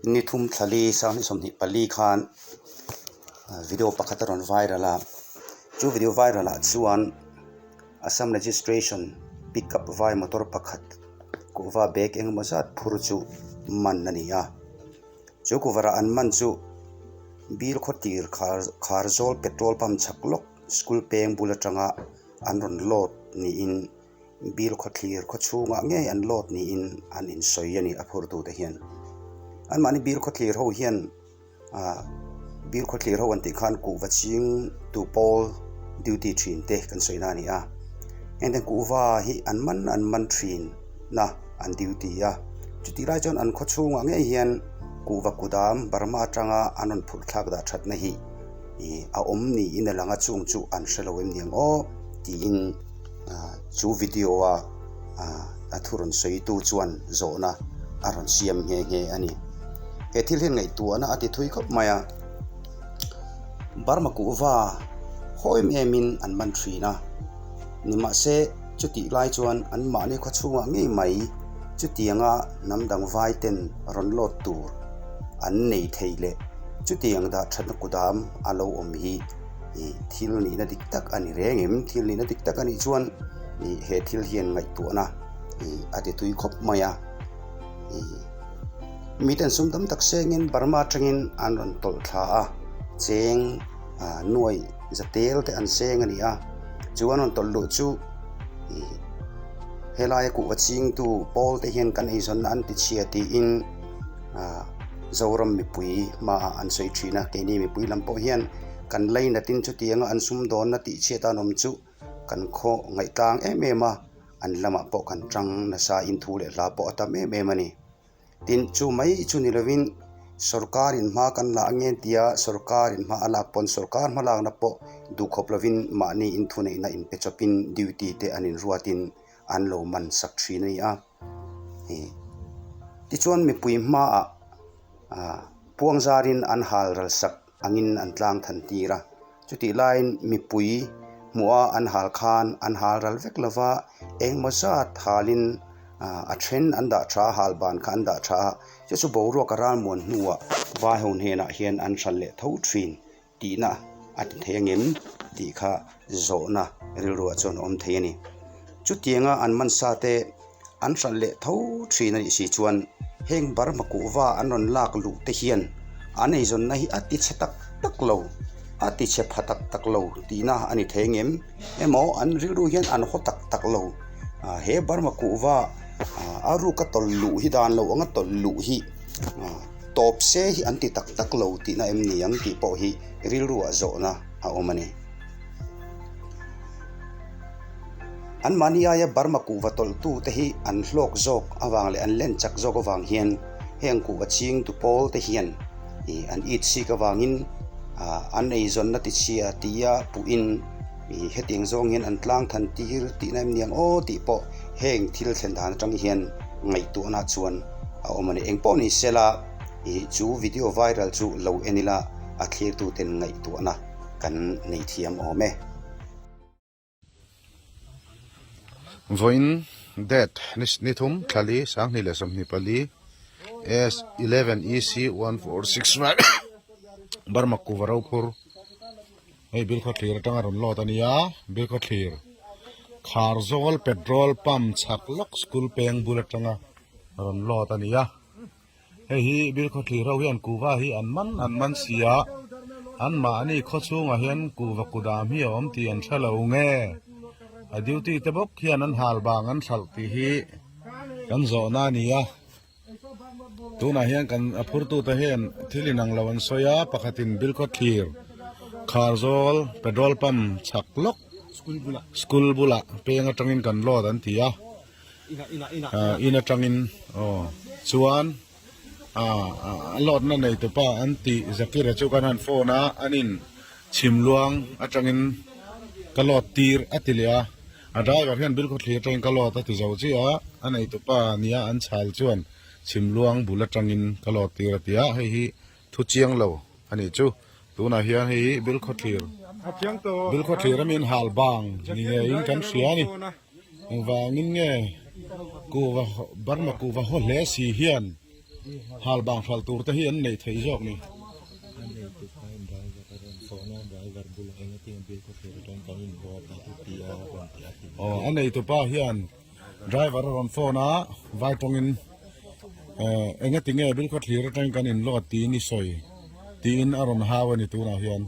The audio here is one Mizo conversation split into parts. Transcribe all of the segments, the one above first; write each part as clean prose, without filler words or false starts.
Ni thum thlali sanghnih 24 khan video pakhat a rawn viral a, chu video viral ah chuan Assam registration pickup vai motor pakhat kuhva bag engemaw zat phur chu man a ni a, chu kuhva an man chu Bilkhawtir Kharzawl petrol pump chhak lawk school peng bul atanga an rawn load niin Bil khawthlir khaw chhungah ngei an load niin an insawi a ni a phurtute hian. Anmahni bil khawthlir ho hian ah bil khawthlir ho an tih khan kuhva ching tu pawl duty thin te kan sawina a ni a. Heng ten kuhva hi an man an man thin na an duty a. Chutih lai chuan an khaw chhungah ngei hian kuhva kudam Burma atanga an rawn phurh thlak dah thatna hi ih a awm niin a lang a chung chu an hre lo em ni ang aw tiin. Chu video a a thu rawn sawi tu chuan zawhna a rawn siam nghe nghe a ni. He thil hian ngaihtuahna a ti thui khawp mai a, Burma kuhva haw em em in an man thin a, nimahse chutih lai chuan an mahni khaw chhungah ngei mai chutianga hnam dang vai ten rawn lawt tur an nei thei leh chutiang dah thatna kudam a lo awm hi. Ih thil nihna dik tak a ni reng em? Thil nihna dik tak a nih chuan ih he thil hian ngaihtuahna ih a ti tui khawp mai a. Ih miten sum tam tak sengin Burma atangin an rawn tawlh thla a, cheng ah nuai za tel te an seng a ni a. Chu an rawn tawlh luh chu ih helaia kuhva chingtu pawl te hian kan eizawnna an ti chhia tiin ah Zoram mipui hmaah an sawi thin a, keini mipui lam pawh hian kan lainatin chutianga an sumdawnna tih chhiat an awm chu kan khaw ngaihtlang em em a, an lamah pawh kan tang nasa in thu leh hla pawh a tam em em a ni. Tin, chu mai chu ni lovin sawrkarin hma kan la ange tia sawrkarin hma a lak pawn sawrkar hma lakna pawh duhkhawp lovin mahni inthuneihna inpe chawpin duty te an inruatin an lo man sak thin a ni a. Tichuan mipui hmaah ah puang zarin an hal ral sak angin an tlang than tir a, chutih laiin mipui hmuha an hal khan an hal ral vek lova engemaw zat halin ah a then an dah tha a hal ban kha an dah tha a, chu chu boruak a ralmuan hnuah vai ho hnenah hian an hral leh tho thin. Tihna a ti thei angem tih kha zawhna rilruah chuan a awm thei a ni. Chutianga an mansa te an hralh leh tho thin a nih si chuan heng Burma kuhva an rawn lak luh te hian an eizawnna hi a ti chhe tak tak lo, a ti chhe pha tak tak lo tihna a ni thei angem emaw an rilru hian an haw tak tak lo. He Burma kuhva a ruka tawlh luh hi dan lo anga tawlh luh hi. Tawp se hi an ti tak tak lo tihna em ni ang tih pawh hi rilruah zawhna a awm a ni. Anmahni aia Burma kuhva tawlhtute hi an hlawk zawk avang leh an len chak zawk avang hian heng kuhva chingtu pawl te hian ih an it sik avangin ah an eizawnna tichhia tia puhin ih hetiang zawng hian an tlang than tir tihna em ni ang aw tih pawh heng thil thlen dan atang hian ngaihtuahna chuan a awm a ni. Eng pawh ni sela ih chu video viral chu lo en ila a thlirtu ten ngaihtuahna kan nei thiam awm e. Vawiin date ni thum thlali 24 leh 24 S 11 EC 1465 Burma kuva rophur Hei Bilkhawthlir atanga rawn load a nia, Bilkhawthlir Kharzawl petrol pump chhak lawk school peng bul atanga rawn load a ni a, hei hi Bilkhawthlir ho hian kuhva hi an man an man si a, anmahni khaw chhungah hian kuhva kudam hi a awm tih an hre lo nge, a duty te bawk hian an hal bang an hralh tih hi kan zawhna a ni a. Tunah hian kan a phurtute hian thil inang lo an sawi a, pakhatin Bilkhawthlir Kharzawl petrol pump chhak lawk school bulah peng atangin kan load an ti a, in atangin aw chuan a load na nei tupa an tih Zakira chu kan han phone a, an in chhimluang atangin ka load tir a ti leh a. A driver hian Bilkhawthlir atangin ka load a ti zo chiah a, a neitupa nia an chhal chuan Chhimluang bul atangin ka load tir a ti a, hei hi thu chiang lo a nih chu. Tunah hian hei hi Bilkhawthlir, Bilkhawthlir a min hal bang ni ngeiin kan hria a ni. Engvangin nge kuhva, Burma kuhva haw hle si hian. hal bang hral tur te hi an nei thei zawk ni. Aw a neitupa hian driver a rawn phone a vai tawngin eh engatinge Bilkhawthlir atangin kan inload tiin i sawi tiin a rawn hau a ni tunah hian.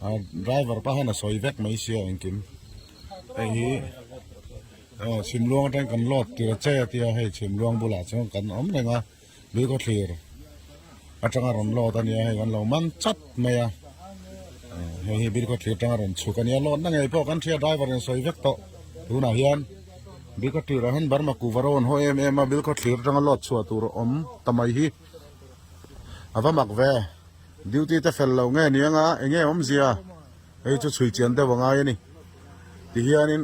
A driver pa hian a sawi vek mai sia engkim hei hi aw chhimluang atang kan load tir a che a tia hei chhimluang bulah chuan kan awm reng a Bilkhawthlir atanga rawn load a nia hei kan lo man chat mai a hei hi Bilkhawthlir atanga rawn chhuk a nia load na ngei pawh kan hria driver in a sawi vek tawh tunah hian Bilkhawthlir ah hian Burma kuva rawn haw em em a Bilkhawthlir atanga load chhuah tur a awm ta mai hi a va mak ve. Duty te fel lo nge ni anga enge awmzia hei chu chhui chian deuh a ngai a ni. Tihianin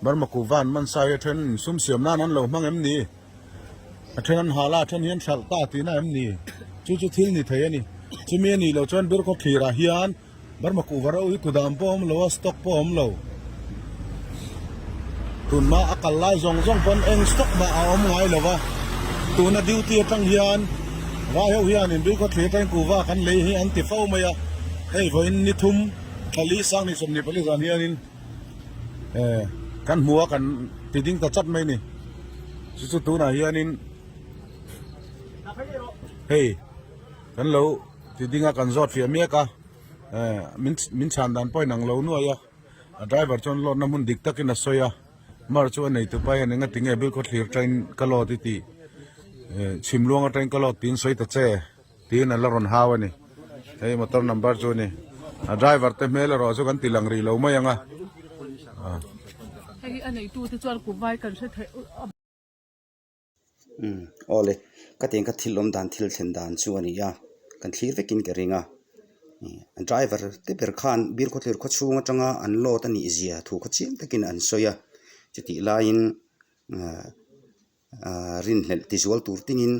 Burma kuhva an man sai a then insum siam nan an lo hmang em ni? A then an hal a, a then hi an hralh ta tihna em ni? Chu chu thil ni thei a ni. Chumi a nih loh chuan Birkhawthlirah hian Burma kuhva ro hi kudam pawh a awm lo a, stock pawh a awm lo. Tunhma a kal lai zawng zawng pawn eng stock mah a awm ngai lo va, tuna duty atang hian vai ho hianin Bilkhawthlir atangin kuhva kan lei hi an ti fo mai a, hei vawiin ni thum thali sang ni 24 zan hianin eh kan hmu a kan ti ding ta chat mai ni. Chu chu tunah hianin hei kan lo ti ding a kan zawt fiah mek a, eh min chhan dan pawhin ang lo nuai a. A driver chuan load na hmun dik takin a sawi a, mar chu a nei tupa hian enga tinge Bilkhawthlir train ka load i tih eh Chhimluanga train ka load tiin sawi ta che tiin a la rawn hau a ni. Hei motor number chu a ni. A driver te hmel erawh chu kan ti lang rih lo mai ang a. Hei hi a neitute chuan kuvai kan hre theih. Umm awle ka tiang kha thil awm dan thil thlen dan chu a ni a kan thlir vekin ka ring a driver te ber khan Bilkhawthlir khaw chhung atanga an load a nih zia thu khaw chiang takin an sawi a chutih laiin ah ah rinhlelh tizual tur tingin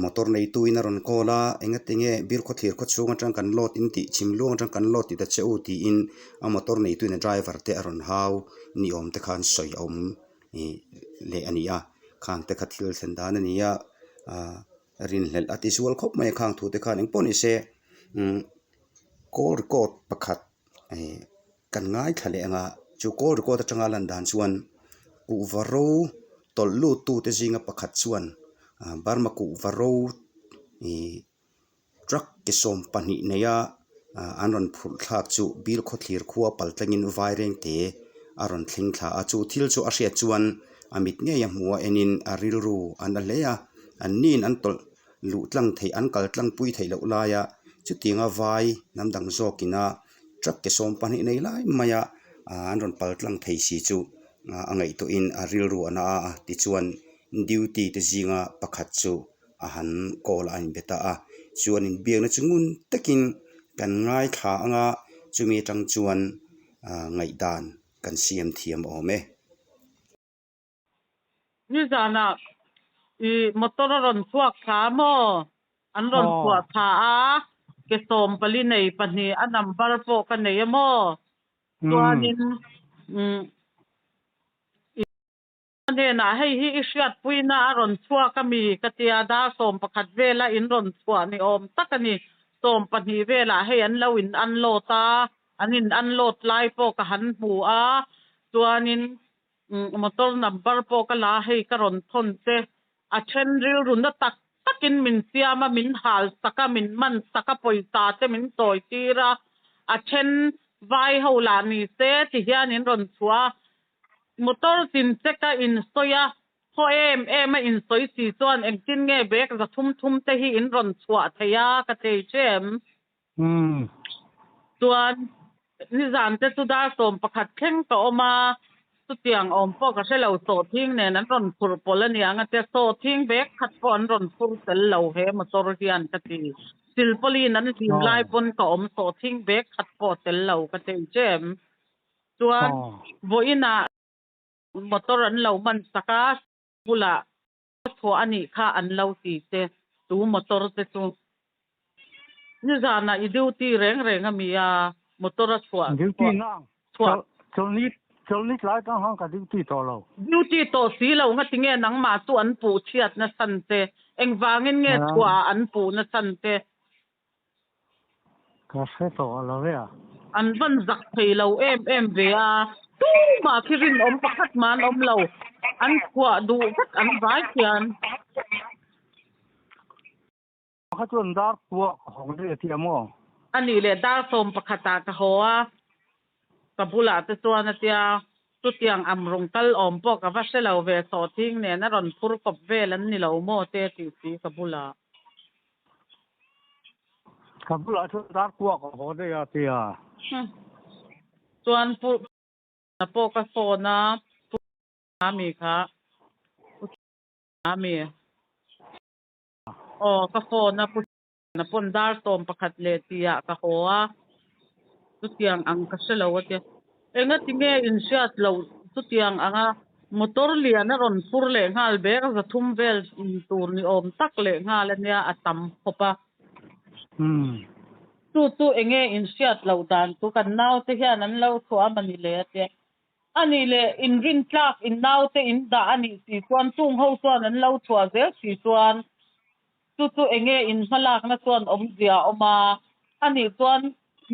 motor neitu in a rawn call a engatinge Bilkhawthlir khaw chhung atang kan load in tih chhim luang atang kan load ti ta che u tiin a motor neitu in a driver te a rawn hau ni awm te khan sawi a awm. Ih leh a ni a khang te kha thil thlen dan a ni a ah rinhlelh a ti zual khawp mai a khang thu te khan engpawh ni se umm call record pakhat ih kan ngaithla leh ang a chu call record atanga lan dan chuan kuhva ro tawlh lut tu te zinga pakhat chuan ah Burma kuhva ro ih. Truck ke 12 neia an rawn phurh thlak chu Bilkhawthlir khua pal tlangin Vairengte a rawn thleng thla a, chu thil chu a hriat chuan a mit ngei a hmu a enin a rilru a na hle a, an niin an tawlh luh tlang theih an kal tlang pui theih loh laia chutianga vai hnam dang zawkina truck ke 12 nei lai maia an rawn pal tlang thei si chu a ngaihtuahin a rilru a na a, tichuan duty te zinga pakhat chu. a han call a inbe ta a chuan inbiakna chu ngun takin kan ngaithla ang a chumi atang chuan ah ngaihdan kan siam thiam awm e. Nizanah i motor a rawn chhuak thla maw? An rawn chhuah thla a, ke 14 nei pahnih a number pawh ka nei a maw? Chuanin umm i. A hnenah, Hei hi i hriatpuina a rawn chhuak a mi? Ka ti a, dar 11 vela in rawn chhuah ni awm tak a ni. 12 velah hei an lo in unload a, an in unload lai pawh ka han hmu a, chuanin motor number pawh ka la a, hei ka rawn thawn che. A then rilru na tak takin min siam a, min hal sak a, min man sak a, pawisa te min sawi tir a, a then vai ho lah ni se ti hian in rawn chhuah a, Motor chin check a insawi a, khaw em em a insawi si chuan engtin nge bag za thum thum te hi in rawn chhuah thei a ka thei che em? Chuan nizan te chu dar 11 thleng ka awm a, chutiang awm pawh ka hre lo, sawhthing nen an rawn phurh pawlh a niang a tia, sawhthing bag khat pawh an rawn phur tel lo he motor hian ka ti. Silpauline an hlim lai pawn ka awm sawhthing bag khat pawh tel lo ka thei che em? Chuan vawiinah motor an lo hman sak a, bulah chhuah a nih kha an lo ti che, chu motor te chu. Nizanah i duty reng reng a mi a, motor a chhuah Duty nang, chhuah. Chawlhni Chawlhni tlai tang khan ka duty tawh lo. Duty tawh si lo nga tinge nangmah chu an puh chhiat na chhan che? Engvangin nge chhuah ah an puh na chhan che? Ka hre tawh lo e a. An van zak thei lo em em ve a, tumah khi rinawm pakhat mah an awm lo, an chhuah duh vek an vai khian. Kha chuan dar kua ka hawng daih a ti a maw? A nih leh dar 11 ah ka haw a, ka bulah te chuan a tia, chutiang am rawng kal awm pawh ka va hre lo ve, sawhthing nen a rawn phur kawp vel an ni lo maw te a tih si ka bulah. Ka bulah chuan dar kua ka haw daih a ti a. Chuan pu pawh ka phone a, pu mi kha, pu mi. Aw ka phone a pu na pawn dar 11 leh tih ah ka haw a, chutiang ang ka hre lo a tia. Engati nge in hriat loh chutiang anga motor lian a rawn phur leh nghal bek 300 vel tur ni awm tak leh nghal a nia a tam khawp a. Chu chu enge in hriat loh dan chu kan naute hian an lo chhuah a mani le a tia. A nih leh inrin tlak in naute in dah a nih si chuan chung ho chuan an lo chhuah zel si chuan chu chu enge in hmalakna chuan awmzia a awm a, a nih chuan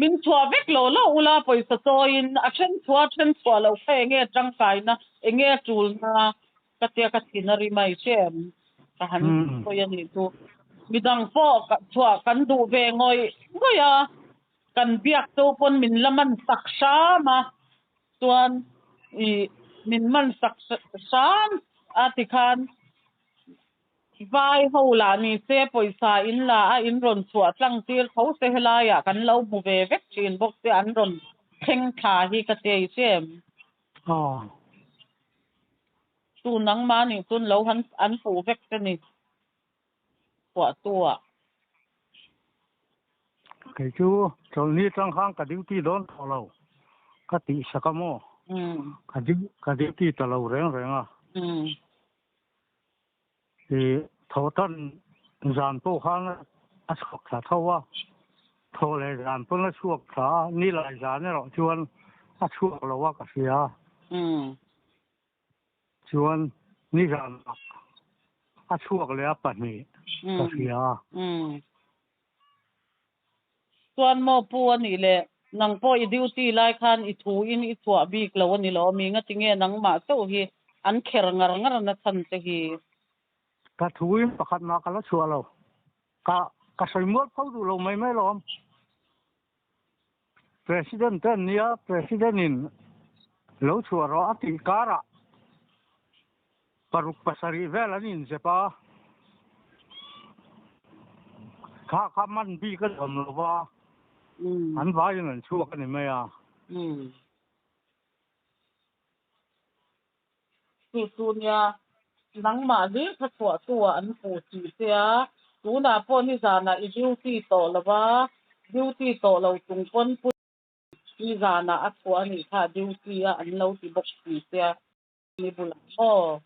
min chhuah vek lo lo ula pawisa chawiin a then chhuah a then chhuah loh kha enge tangkaina enge tulna ka tia ka thin a ri mai hrem ka han sawi a nih chu midang pawh chhuah kan duh ve ngawih ngawih a. Kan biak cho pawn min la man sak hram a, chuan ih min man sak hram a tikhan vai ho lah ni se pawisa in la a in rawn chhuah tlang tir tho se helai ah kan lo hmu ve vek thin bawk se an rawn thleng thla hi ka ti ei che em? Chu nangmah nih chuan lo han an fuh vek che ni. Puahtu ah. Kei chu chawlhni atang khan ka duty dawn tawh lo ka tih sak a maw? Ka ka duty ta lo reng reng a. I thawhtan zan pawh khan a chhuak thla tho a, thawh leh zan pawn a chhuak thla a, nilai zan erawh chuan a chhuak lo a ka hria. Chuan nizanah a chhuak leh a pahnih ka hria. Chuan maw pu a nih leh nang pawh i duty lai khan i thu in i chhuah bik lo a ni lo ami ngatinge nangmah chauh hi an kher ngar ngar na chhan che hi. Ka thu in pakhat mah ka la chhuah lo. Ka ka sawi mual pho duh lo mai mai lawm. President te an nia, President in lo chhuah rawh a tih karah paruk pasarih vel an inzep a, kha kha man bik a awm lo va, an vaiin an chhuak a ni mai a. Chu chu nia, nangmah hlir kha chhuahtu ah an puh tih che a, tunah pawh nizanah i duty tawh lo va, duty tawh lo chung pawn pu nizanah a chhuah a nih kha duty a an lo ti bawk si che a, ni bulah maw?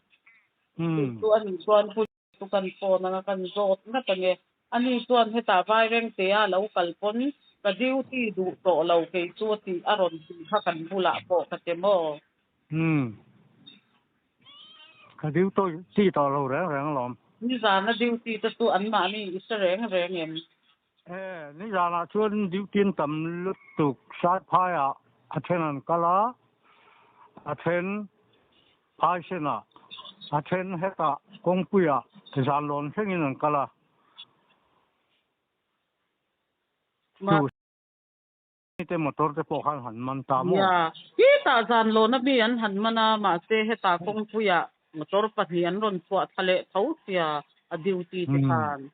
Chu chu a nih chuan pu chu kan phone anga kan zawt ngat ange. Ani chuan hetah Vairengtea a lo kal pawn ka duty duh tawh lo kei chu a tih a rawn tih kha kan bulah pawh ka ti maw? Umm. Ka duty tawh lo reng reng alawm. Nizana duty te chu anmahni i hre reng reng em? E, nizanah chuan duty an tam lutuk Saiphaiah a then an kal a, a then Phaisenah, a then hetah kawngpuiah zanlawn thlengin an kal a. Chu te motor te pawh khan han man ta maw? Nia, hetah zanlawn a mi an han man a, mahse hetah kawngpuiah motor pahnih an rawn chhuah thla leh tho sia a duty te khan.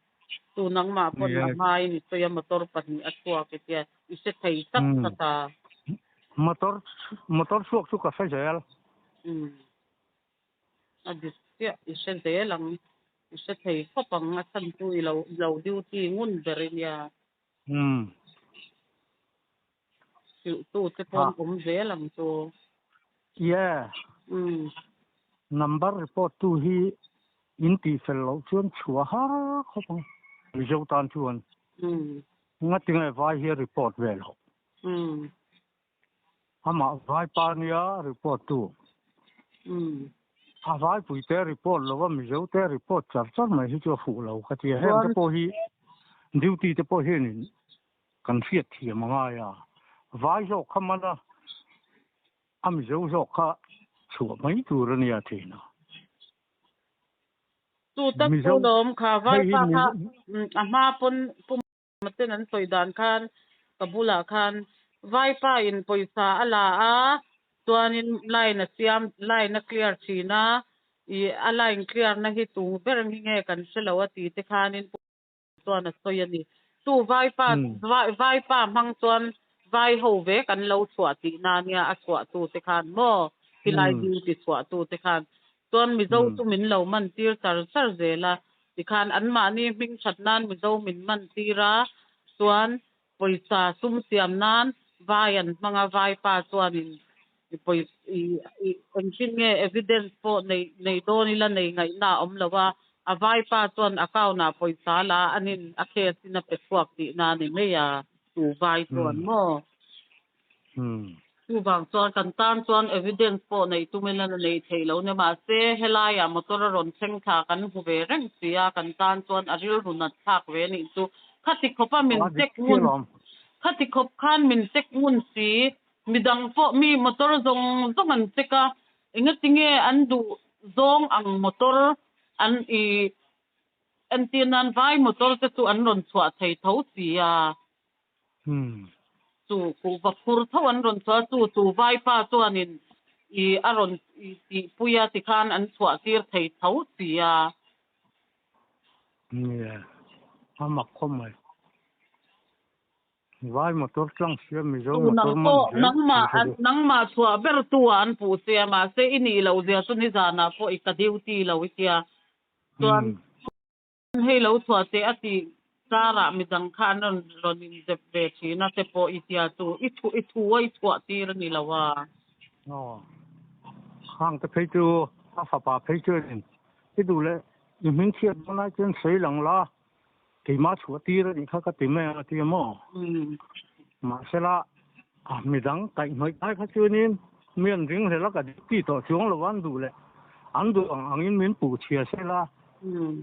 Chu nangmah pawn a hmain i sawi a motor pahnih a chhuak i tia i hre thei tak tak a. Motor motor chhuak chu ka hre zel. Umm. A dik chiah i hre zel ang. I hre thei khawp ang a chhan chu i lo i lo duty ngun ber i nia. Umm. Hrilh tu te pawn awm zel ang chu. Yeah. Umm. Number report tu hi in tih fel loh chuan chhuah har khawp ang. Mizo tan chuan. Umm. Ngatinge vai hi a report ve loh. Umm. Amah vaipa nia report tu. A vaipui te report lo a Mizo te report char char mai hi chu a fuh lo ka ti a. Heng te pawh hi duty te pawh hianin kan hriat thiam a ngai a. Vai zawk kha man a, a Mizo zawk kha chhuah mai tur a nia thin a. Chu tak chu lawm kha vaipa kha a hma pawn pum Maten an sawi dan khan ka bulah khan vaipa in pawisa a la a, chuanin line a siam line a clear thin a, ih a line clear na hi tung ber nge nge kan hre lo a ti te khanin chuan a sawi a ni. Chu vaipa vaipa hmang chuan vai ho ve kan lo chhuah tih na nia a chhuah tu te khan maw khilai duty chhuah tu te khan chuan Mizo chu min lo man tir char char zel a. Tikhan anmahni hming that nan Mizo min man tir a, chuan pawisa sum siam nan vai an hmang a, vaipa chuanin engtin nge evidence pawh nei nei dawn ila nei ngaihna a awm lo a, a vaipa chuan account ah pawisa la anin a case in a pe chhuak tihna a ni mai a, tu vai chuan maw? Chuvang chuan kan tan chuan evidence pawh neih tum ila na neih theih loh nia mahse helaiah motor a rawn thleng thla kan hmu ve reng si a kan tan chuan a rilru nat thlak ve anih chu khati khawp a min check ngun khati khawp khan min check ngun si midang pawh mi motor zawng zawng an check a engatinge an duh zawng ang motor an i entir nan vai motor te chu an rawn chhuah thei tho si a. Chu kuhva phur tho an rawn chhuah a, chu chu vaipa chuanin i a rawn i tihpui a tikhan an chhuah tir thei tho si a. Nia, a mak khawp mai. Vai motor tlang sia Mizo motor man zel Nangmah nangmah chhuah ber tu ah an puh sia mahse i nih loh zia chu nizanah pawh i ka duty lo i tia. Chuan Hei lo chhuah teh a tih karah midang kha an rawn rawn inzep ve thin a te pawh i tia chu i thu i thu a i chhuah tir a ni lo a. Aw. Khang te phei chu a fapa phei chuanin i duh leh i hming chhiat dawn lai chuan sawi lang la keimah chhuah tir a nih kha ka ti mai ang a ti a maw? Mahsela a midang kaihhnawih lai kha chuanin mi an ring hlel a ka duty tawh chuang lo a an duh leh an duh ang angin min puh chhia sela. Umm.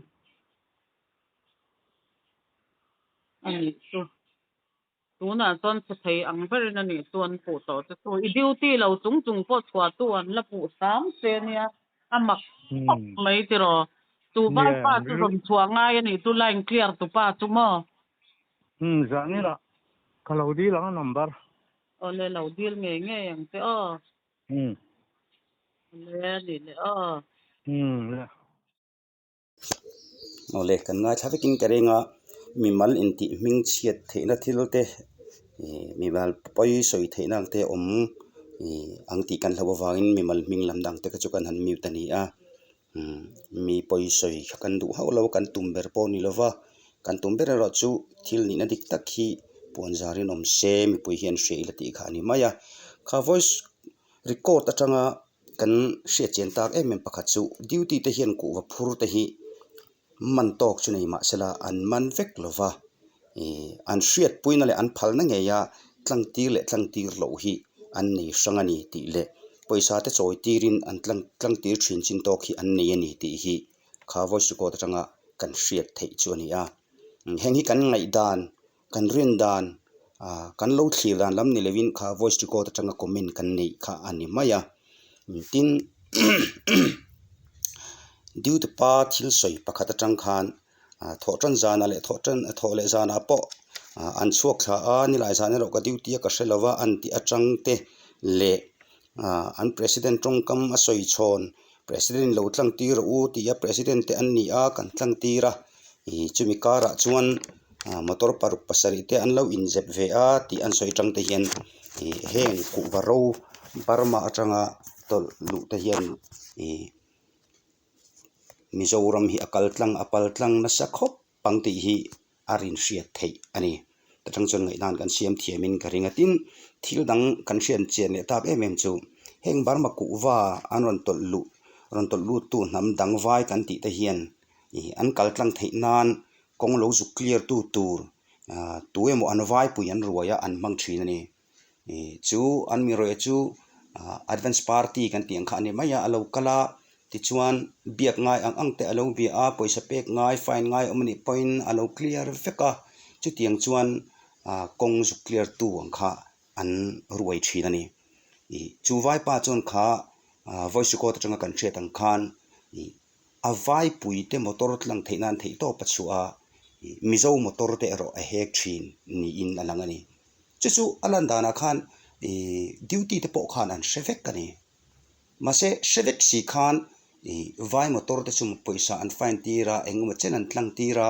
A nih chu. Tunah chuan chhe thei ang berin a nih chu an puh tawh che chu. I duty lo chung chung pawh chhuah tu an la puh hram che nia. A mak khawp mai tiraw. Chu vaipa chu rawn chhuah ngai a nih chu line clear tu pa chu maw? Umm zah nila ka lo dil ang a number. Awle lo dil ngei ngei ang che aw. Umm. Awle a nih leh aw. Umm le. Awle kan ngaithla vekin ka ring a mimal intih hming chhiat theihna thil te ih mimal pawi sawi theihna ang te awm ih ang tih kan hlauh avangin mimal hming lam dang te kha chu kan han mute a ni a mi pawi sawi kha kan duh hauh lo a kan tum ber pawh a ni lo va kan tum ber erawh chu thil nihna dik tak hi puan zarin awm se mipui hian hria ila tih kha a ni mai a kha voice record atanga kan hriat chian tak em em pakhat chu duty te hian kuhva phur te hi man tawk chu nei mahsela an man vek lo va ih an hriatpuina leh an phalna ngeia tlang tir leh tlang tir loh hi an nei hrang a ni tih leh pawisa te chawi tirin an tlang tlang tir thin chin tawk hi an nei a ni tih hi kha voice record atanga kan hriat theih chu a ni a heng hi kan ngaihdan Kan rin dan ah kan lo thlir dan lam ni lovin kha voice record atanga comment kan neih kha a ni mai a tin duty pa thil sawi pakhat atang khan ah thawh tan zanah leh thawh tan thawh leh zanah pawh ah an chhuak thla a nilai zan erawh ka duty a ka hre lo va an tih atang te leh ah an president tawngkam a sawi chhawn president lo tlang tir rawh u tih a president te an ni a kan tlang tir a ih chumi karah chuan ah motor paruk pasarih te an lo inzep ve a tih an sawi atang te hian ih heng kuhva ro Burma atanga tawlh luh te hian ih Mizoram hi a kal tlang a pal tlang nasa khawp ang tih hi a rin hriat theih a ni. Ta tang chuan ngaihdan kan siam thiamin ka ring a tin thil dang kan hriat chian leh tak em em chu heng Burma kuhva an rawn tawlh luh rawn tawlh lut tu hnam dang vai kan tih te hian ih an kal tlang theih nan kawng lo zuk clear tu tur ah tu emaw an vaipui an ruai a an hmang thin a ni. Chu an mi rawih chu advance party kan tih ang kha a ni mai a, a lo kal a tichuan biak ngai ang ang te a lo bia a, pawisa pek ngai fine ngai awm a nih pawhin a lo clear vek a, chutiang chuan kawng zuk clear tu ang kha an ruai thin a ni. Chu vaipa chuan kha voice record atanga kan hriat ang khan a vaipui te motor tlang theih nan theih tawp a chhuah a, Mizo motor te erawh a hek thin niin a lang a ni. Chu chu a lan danah khan duty te pawh khan an hre vek a ni. Mahse hre vek si khan vai motor te chu pawisa an fine tir a, engemaw chen an tlang tir a.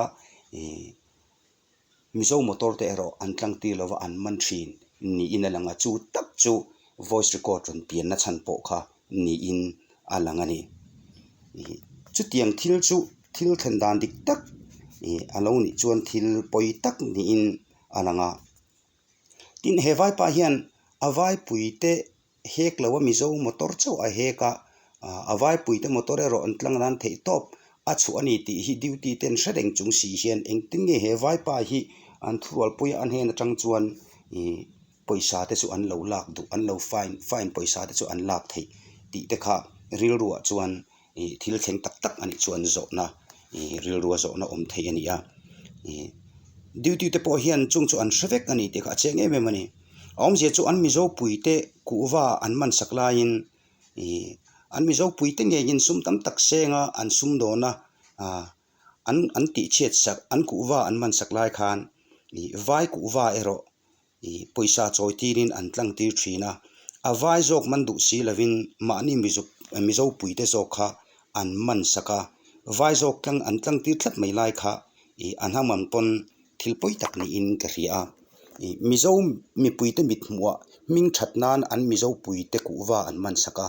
Mizo motor te erawh an tlang tir lova an man thin niin a lang a, chu tak chu voice record rawn pianna chhan pawh kha niin a lang a ni. Chutiang thil chu thil thlen dan dik tak a lo nih chuan thil pawi tak niin a lang a. Tin, he vaipa hian a vaipui te hek lo a Mizo motor chauh a hek a, a vaipui te motor erawh an tlang nan theih tawp a chhuah a ni tih hi duty ten hre reng chung si hian engtin nge he vaipa hi an thurualpui a hnen atang chuan ih pawisa te chu an lo lak duh an lo fine fine pawisa te chu an lak theih tih te kha rilruah chuan ih thil thleng tak tak a nih chuan zawhna ih rilrua zawhna awm thei a ni a ih duty te pawh hian chung chu an hre vek a ni tih kha a chiang em em a ni. A awmzia chu an Mizo puite kuhva an man sak laiin ih an Mizo puite ngeiin sum tam tak senga an sum dawn a ah an an tih chhiat sak an kuhva an man sak lai khan ih vai kuhva erawh ih pawisa chawi tirin an tlang tir thin a, a vai zawk man duh si lovin mahni Mizo Mizo puite zawk kha an man sak a, vai zawk tlang an tlang tir tlat mai lai kha ih a hnam ang pawn thil pawi tak niin ka hria a, ih Mizo mipuite mit hmuhah hming that nan an Mizo puite kuhva an man sak a,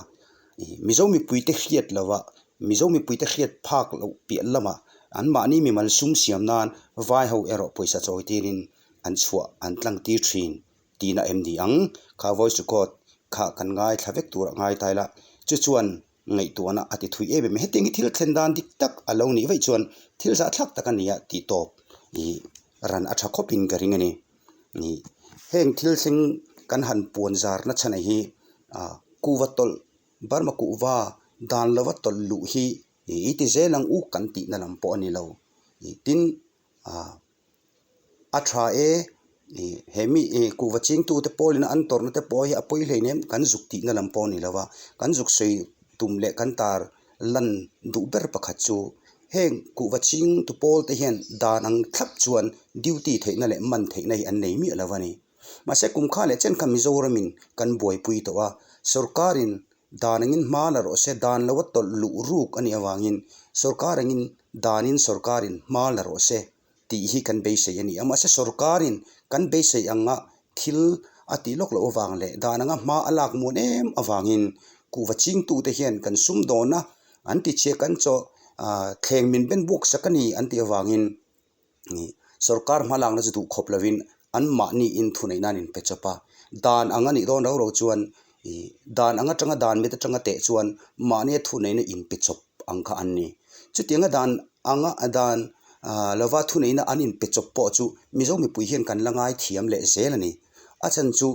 ih Mizo mipuite hriat lovah Mizo mipuite hriat phak loh piah lamah an mahni mimal sum siam nan vai ho erawh pawisa chawi tirin an chhuah an tlang tir thin tihna em ni ang? Kha voice record kha kan ngaithla vek tur a ngai ta ila chu chuan ngaihtuahna a ti thui em em a, hetiang hi thil thlen dan dik tak a lo nih vaih chuan thil zahthlak tak a ni a tih tawp ih ran a tha khawpin ka ring a ni. Ih heng thil thleng kan han puan zarna chhan hi ah kuhva tawlh Burma kuhva dan lova tawlh luh hi ih ti zel ang u kan tihna lam pawh a ni lo. Ih tin ah. A tha e, ih he mi ih kuhva chingtute pawlin an tawrhna te pawh hi a pawi hlein em kan zuk tihna lam pawh a ni lo va, kan zuk sawi tum leh kan tar lan duh ber pakhat chu heng kuhva chingtu pawl te hian dan ang thlap chuan duty theihna leh man theihna hi an nei miah lo a ni. Mahse kum kha leh chen kha Mizoramin kan buaipui tawh a, sorkarin dan angin hma la rawh se, dan lo a tawlh luh ruk a nih avangin sorkar angin danin sorkarin hma la rawh se tih hi kan beisei a ni a. Mahse sorkarin kan beisei anga thil a tih lawk loh avang leh dan anga hma a lak muan em avangin kuhva chingtute hian kan sum dawn a, an ti chhia kan chaw thleng min ben buak sak a ni an tih avangin Sorkar hmalakna chu duh khawp lovin anmahni in thuneihna an inpe chawp a, dan ang a nih dawn rau rau chuan ih dan ang atanga dan mit atanga teh chuan mahnia thuneihna inpe chawp ang kha an ni. Chutianga dan anga dan ah lova thuneihna an inpe chawp pawh chu Mizo mipui hian kan la ngai thiam leh zel a ni. A chhan chu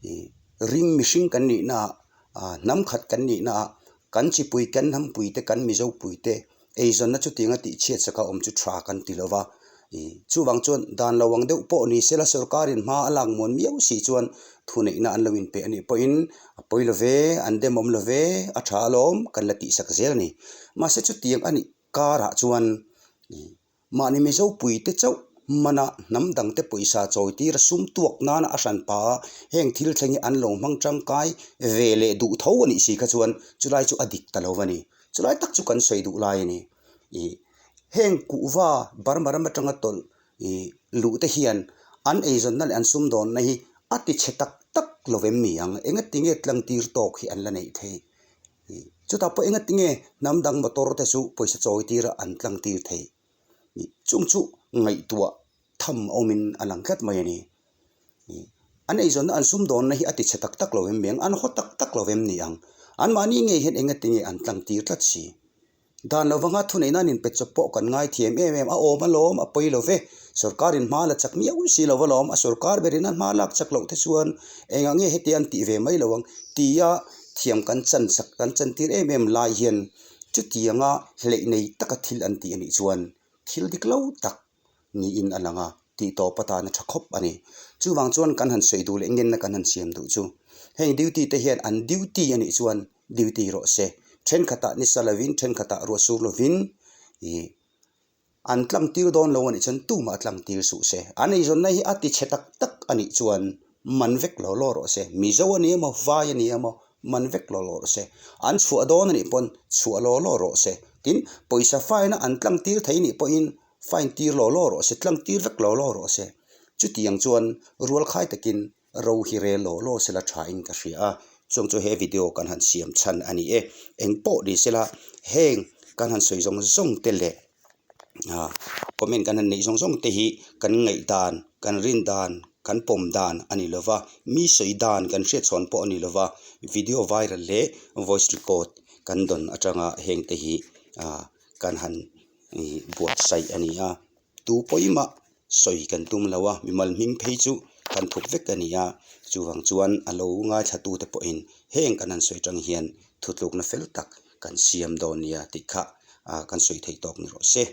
ih ring mihring kan nihna ah ah hnam khat kan nihna ah kan chipui kan hnampui te kan Mizo pui te Eizawnna chutianga tih chhiat saka awm chu tha kan ti lo va, ih chuvang chuan dan lo ang deuh pawh ni sela sorkarin hma a lak muan miau si chuan thuneihna an lo inpeh a nih pawhin a pawi lo ve, an demawm lo ve, a tha alawm kan la tihsak zel a ni. Mahse chutiang a nih karah chuan ih mahni Mizo puite chauh hmana hnam dangte pawisa chawi tir a sum tuak nana a hran pah a, heng thil thleng hi an lo hmang tangkai ve leh duh tho a nih si kha chuan chulai chu a dik ta lo va ni. Chulai tak chu kan sawi duh lai a ni. Ih heng kuhva Burma ram atanga tawlh ih luh te hian an eizawnna leh an sumdawnna hi a ti chhe tak tak lo vem ni ang. Engatinge tlangtir tawk hi an la neih theih? Ih chutah pawh engatinge hnam dang motor te chu pawisa chawi tira an tlangtir theih? Ih chung chu ngaihtuah tham awmin a lang tlat mai a ni. An eizawnna an sumdawnna hi a ti chhe tak tak lo em mi ang? An haw tak tak lo em ni ang? Anmahni ngei hian engatinge an tlangtir tlat si? Dan lo vanga thuneihna an inpe chawp pawh kan ngaithiam em em a, awm alawm a pawi lo ve. Sorkarin hma la chak miau si lo alawm, a sorkar berin a hma lak chak loh te chuan engah nge heti an tih ve mai lo ang tia thiam kan chan chak kan chantir em em lai hian chutianga hleih nei taka thil an tih anih chuan thil dik lo tak niin a lang a, tih tawp atana tha khawp a ni. Chuvang chuan kan han sawi duh leh ngenna kan han siam duh chu heng duty te hian an duty anih chuan duty rawh se. Thenkhatah ni sa lovin thenkhatah ruah sur lovin ih an tlang tir dawn lo anih chuan tumah tlang tir suh se. An eizawnna hi a ti chhe tak tak anih chuan man vek law law rawh se. Mizo a ni emaw vai a ni emaw man vek law law rawh se. An chhuah dawn anih pawn chhuah law law rawh se. Tin, pawisa fine a an tlang tir thei nih pawhin fine tir law law rawh se, tlang tir vek law law rawh se. Chutiang chuan rualkhai takin ro hi rel law law sela thain ka hria a, chuang chu he video kan han siam chhan a ni e. Eng pawh ni sela heng kan han sawi zawng zawng te leh ah comment kan han neih zawng zawng te hi kan ngaihdan, kan rin dan, kan pawm dan a ni lova, mi sawi dan kan hriat chhawn pawh a ni lova, video viral leh voice record kan dawn atanga heng te hi ah kan han buatsaih a ni a. Tu pawimah sawi kan tum lo a, mimal hming phei chu kan thup vek a ni a, chuvang chuan a lo ngaithlatute pawhin heng kan han sawi tang hian thutlukna fel tak kan siam dawn nia tih kha kan sawi thei tawk ni rawh se.